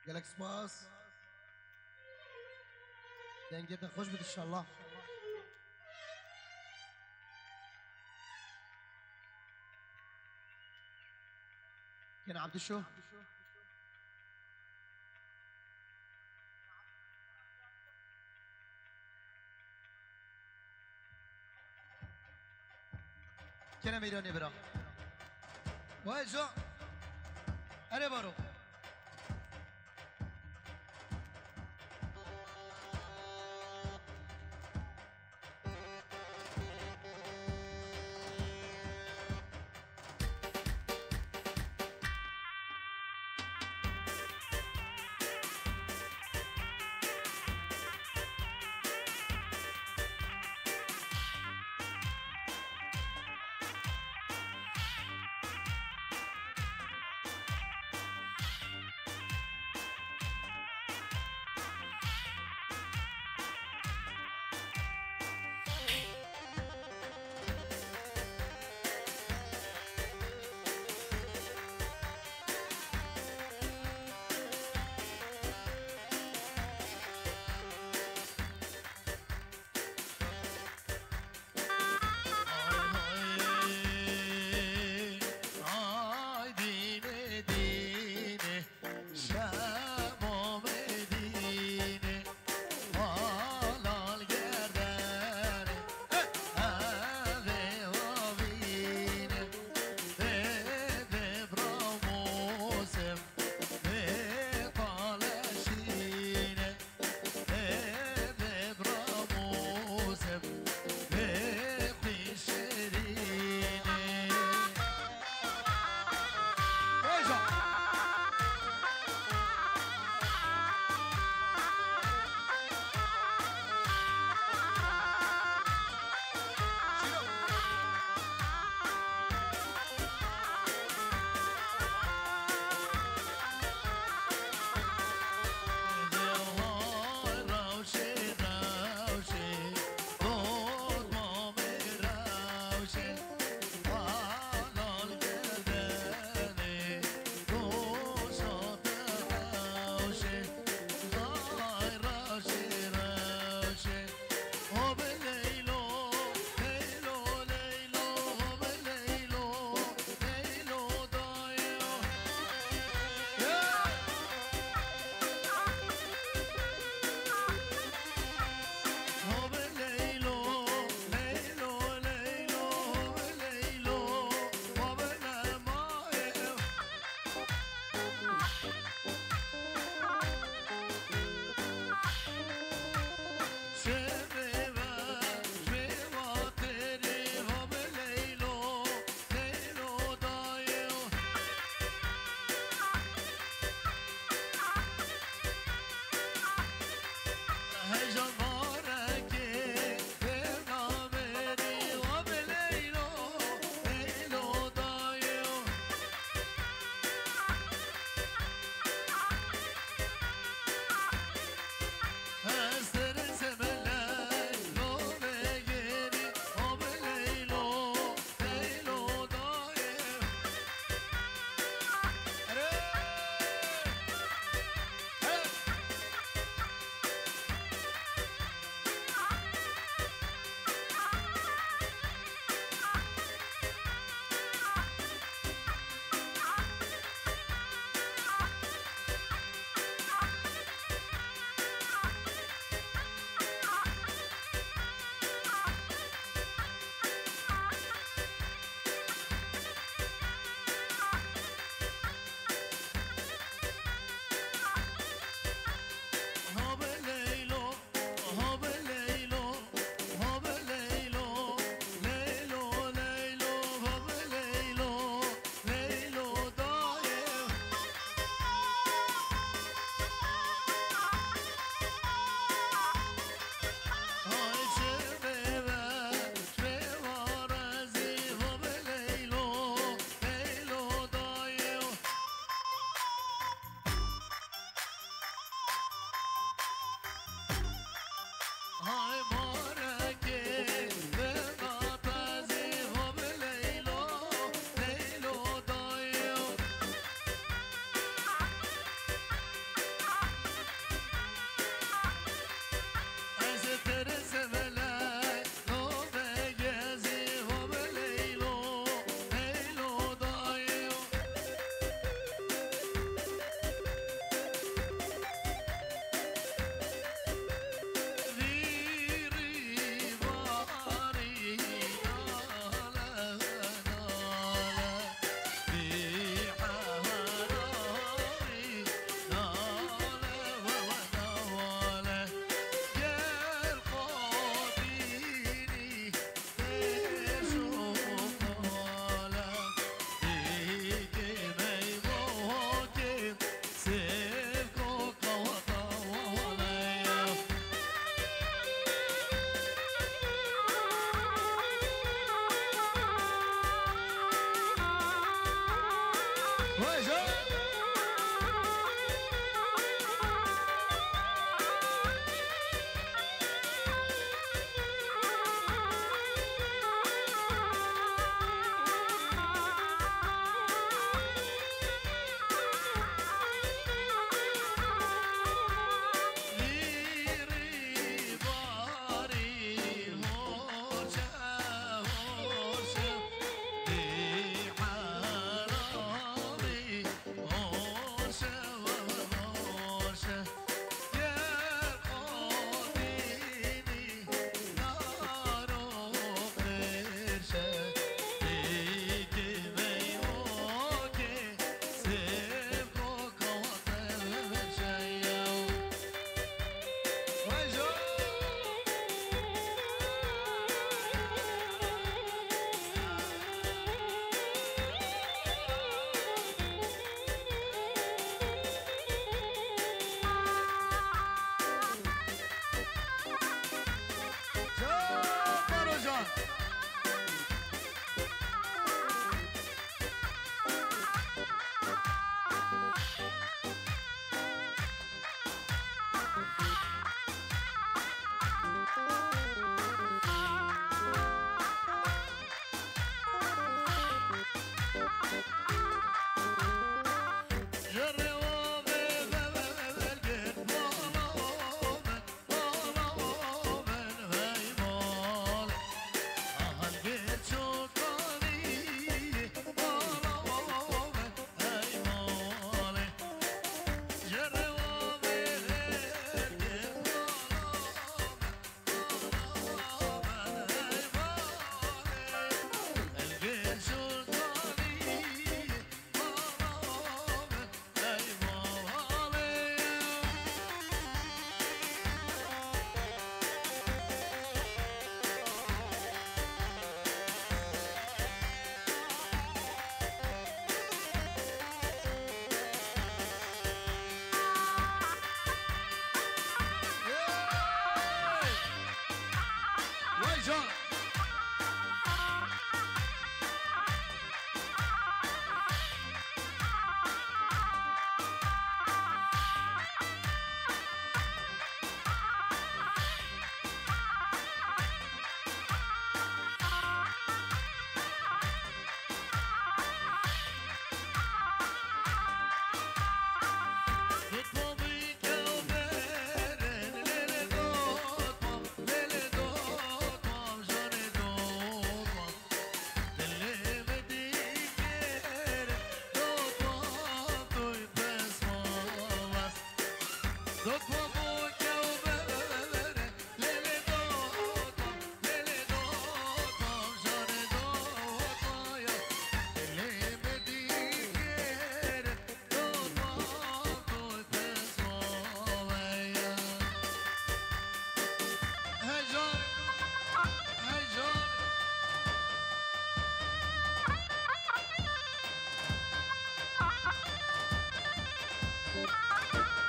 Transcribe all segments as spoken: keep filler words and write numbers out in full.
Gelek spas. Dengê te xweş bit inşallah. Kên Abdişo. Kene meydanê bira. Vay ca. Erê baro.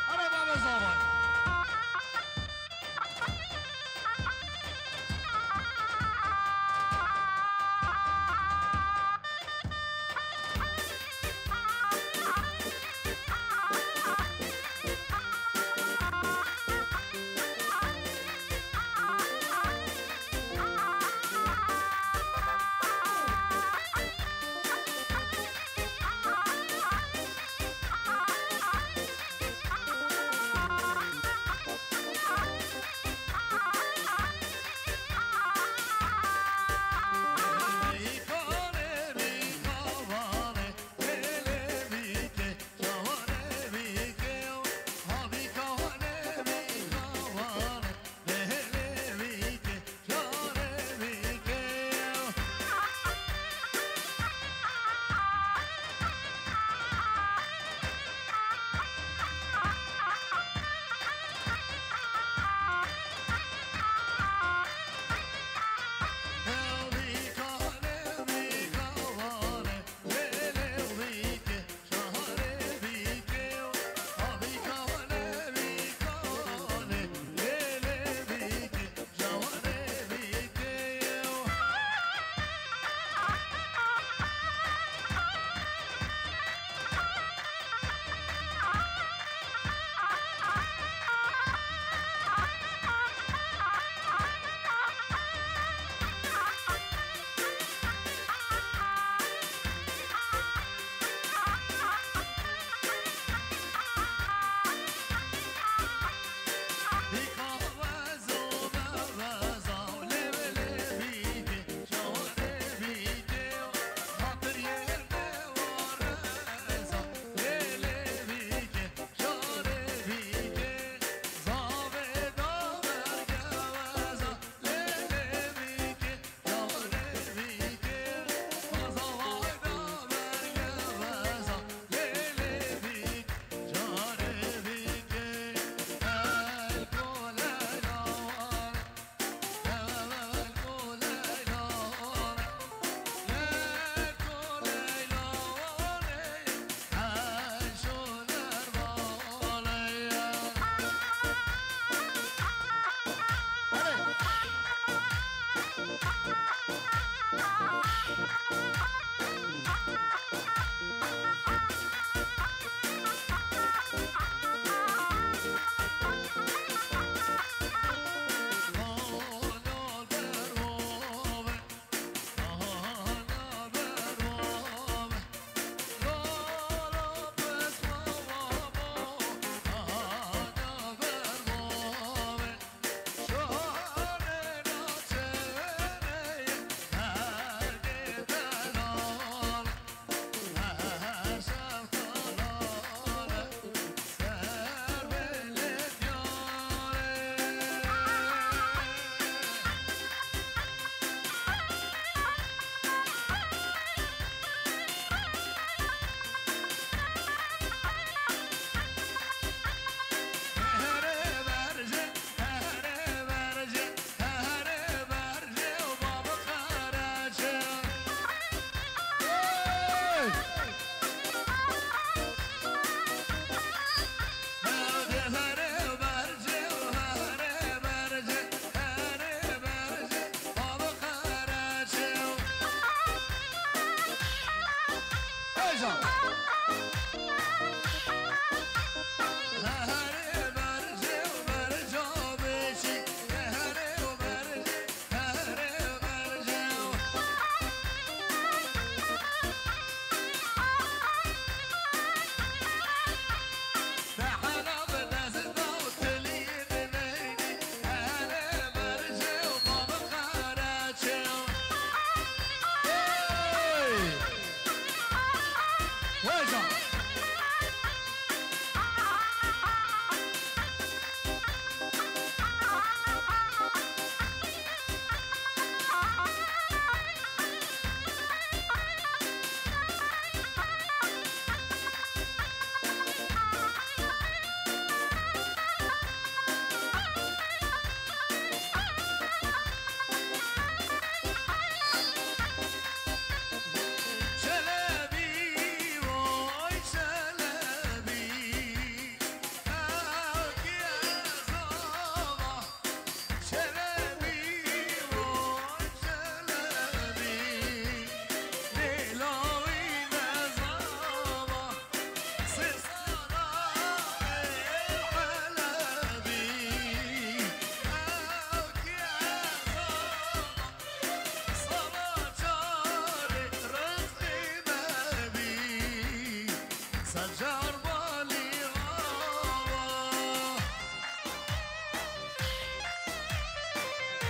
Ara baba zaman.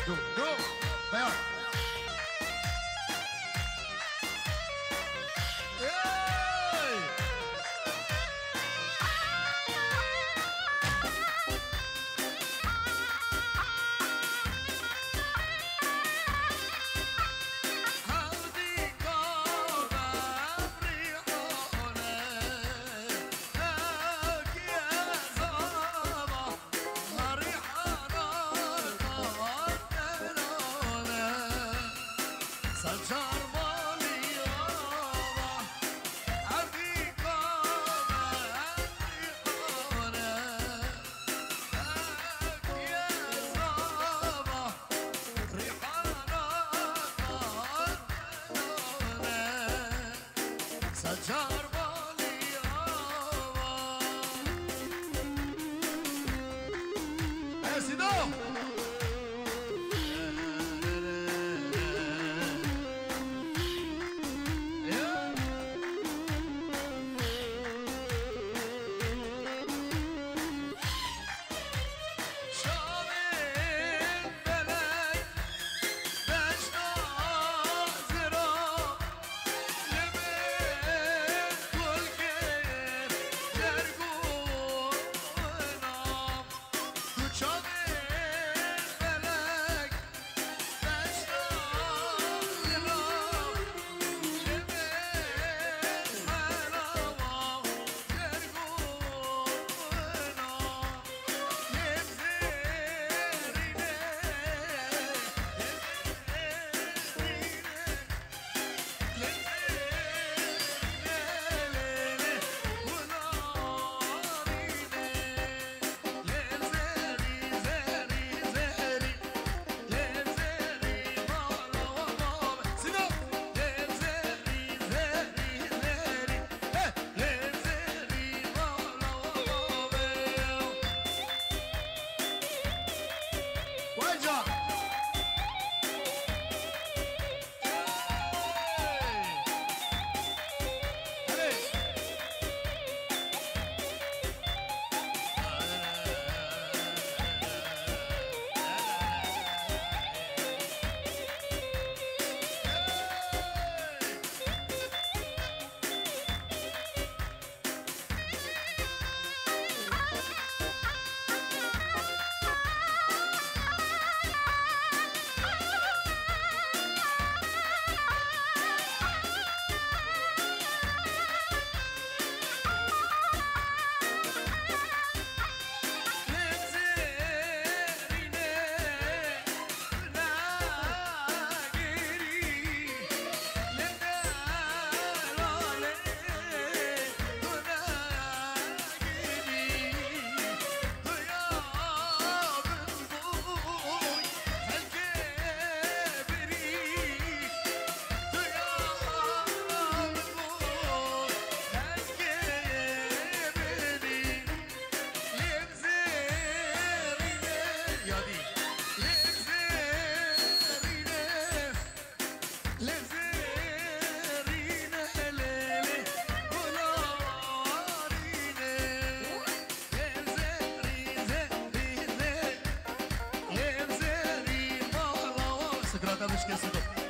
Go, go, beyaz. Hey!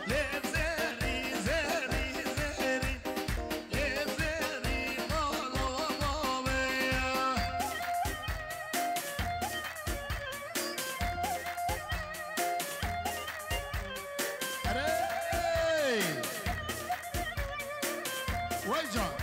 Lê zerî, zerî, zerî, lê zerî, mala bavê. Erê! Wey can!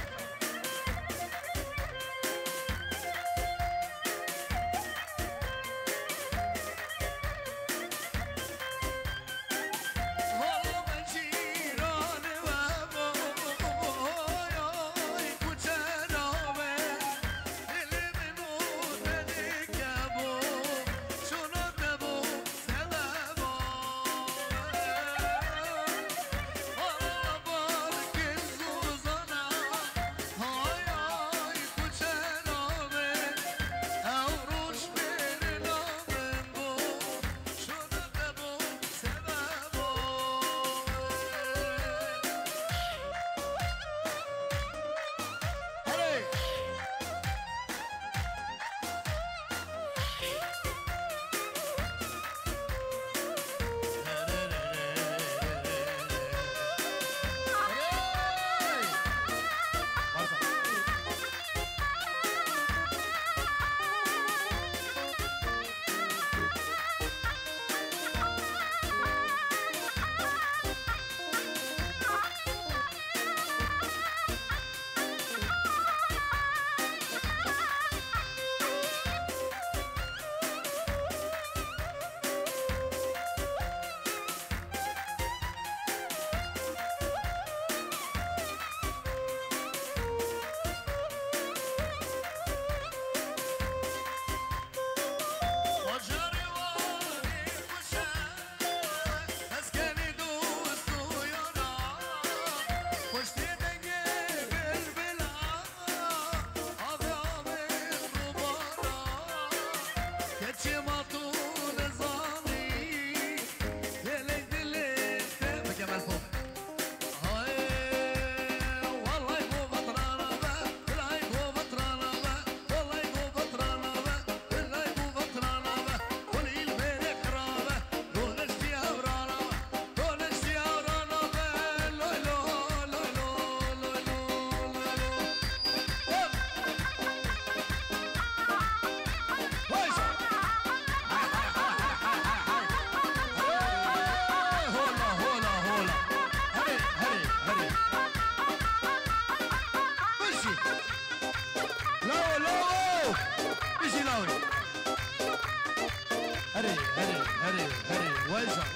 Erê, erê, erê, erê. Vay can.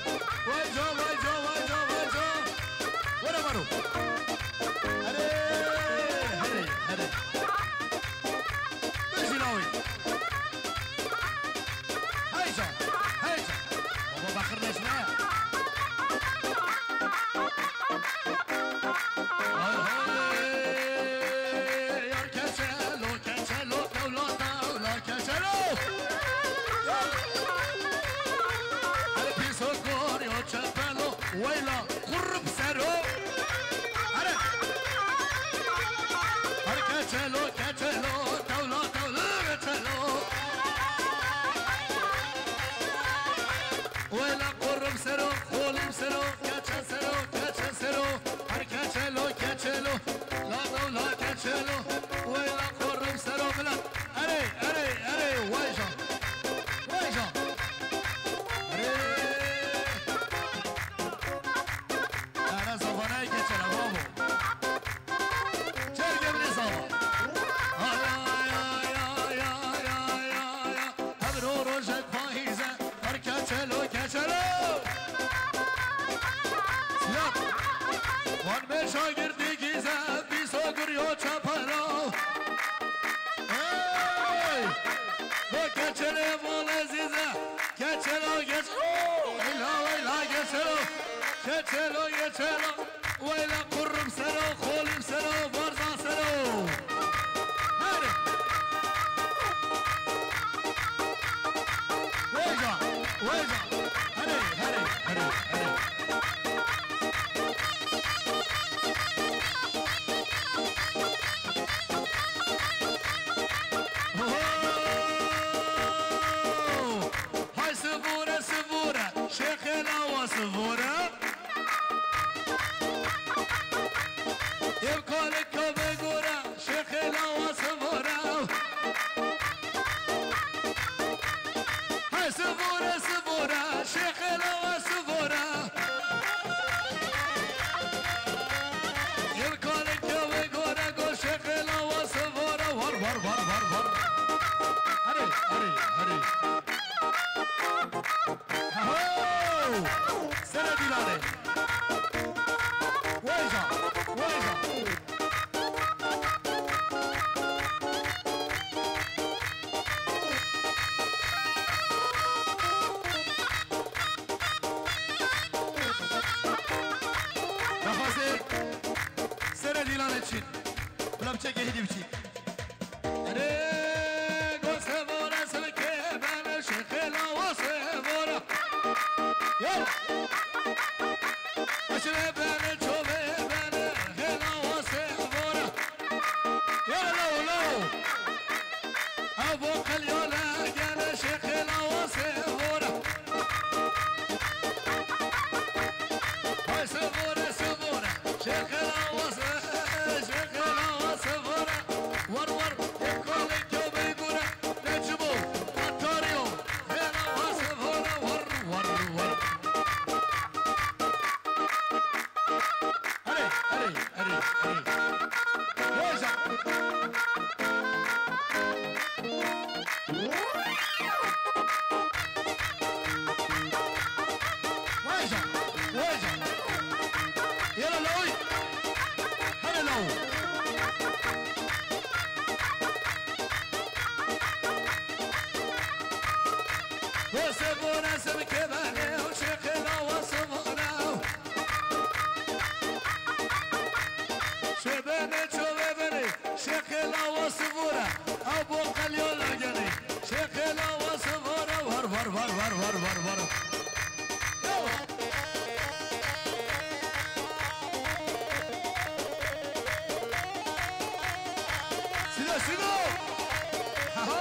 Vay can, vay can, vay can, vay can. Were baro. Erê, erê, erê. Bijî lawê. Hey can, hey can. Baba bakır neşme. Hay hay. Yar keçelo, keçelo, tewla, tewla, keçelo. Her pîso kor yo çepelo, weyla, qurb sero. Hare. Her keçelo, keçelo, tewla, tewla, keçelo. Wela qurb sero, xolim sero, keçe sero, keçe sero. Her keçelo, keçelo, la dewla keçelo. Wela qurb sero, milet. Erê, erê, erê, wayja. Wayja. Erê. Ara sofana keçela, babo. Çerge bile sava. Ay, ay, ay. Evro rojek payîze, her keçelo, keçelo. Siyah. Wan me şagirtî gîze, pîso guriyo çepelo. Hey! Bu keçelê mal ezîze, keçelo, geç. Eyla, eyla, keçelo. Keçelo, keçelo. Weyla qurrim sero, xolim sero, barza sero. Hadi. Weyca, weyca. Hadi, hadi, hadi, hadi. Oho! Hay sivore, sivore, şêxê lawa sivore. Kavê gora, şêxê lawa sivora. Hey, sivora, sivora, şêxê lawa sivora. Yê kalê kavê gora, go şêxê lawa sivora. Var, var, var, var, var. Hadi, hadi, hadi. Aho! Sere dîlanê. Wêja, wêja. Daxwazê sere dîlanê çîn. Bila biçekê hêdî biçî. Erê, go sevora, sevkê bene, şêxê lawa sevora. Yo! Aşırê bene, çovê bene, xêla wa sevora. Yo, lo, lo! Abo qelyo le gene, şêxê lawa sevora. Hay sevore, sevore. Şêxê lawa se-, şêxê lawa sevore. War, war, yê kalê kewbê gure. Necimo, Mataryo. Xê lawa sevore. War, war, war. Erê, erê, erê, erê. Roja. Roja, roja. Yala lawî. Hele law. Wese bona se kebane, o şekela wase bona. Şebene çove bene, şekela wase bona. Abo kalyola gene, şekela wase bona. Var, var, var. Sido, sido. Aho.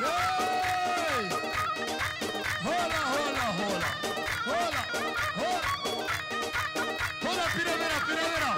Hey! Hola, hola, hola. Hola, hola. Hola, primera, primera.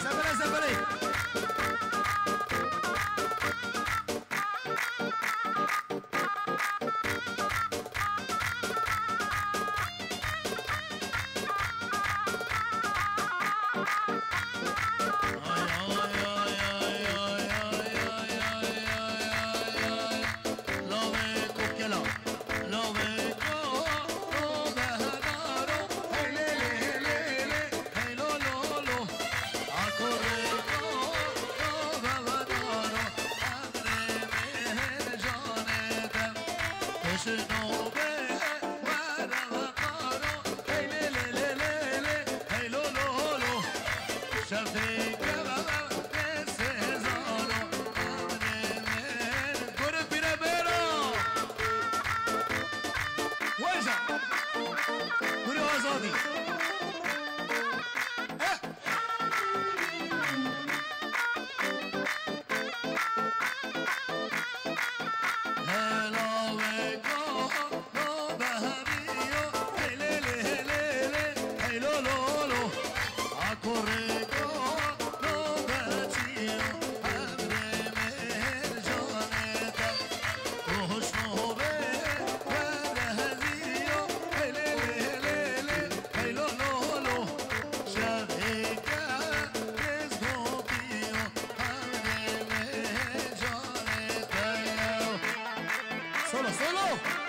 Zebelê, zebelê. Gurê pîre bêro. Weja. Gurê Azadî. Eh. Hela weka no beheriyo, hey lê lê, hey lê lê, hey lo lo lo. A kurê go, Solo!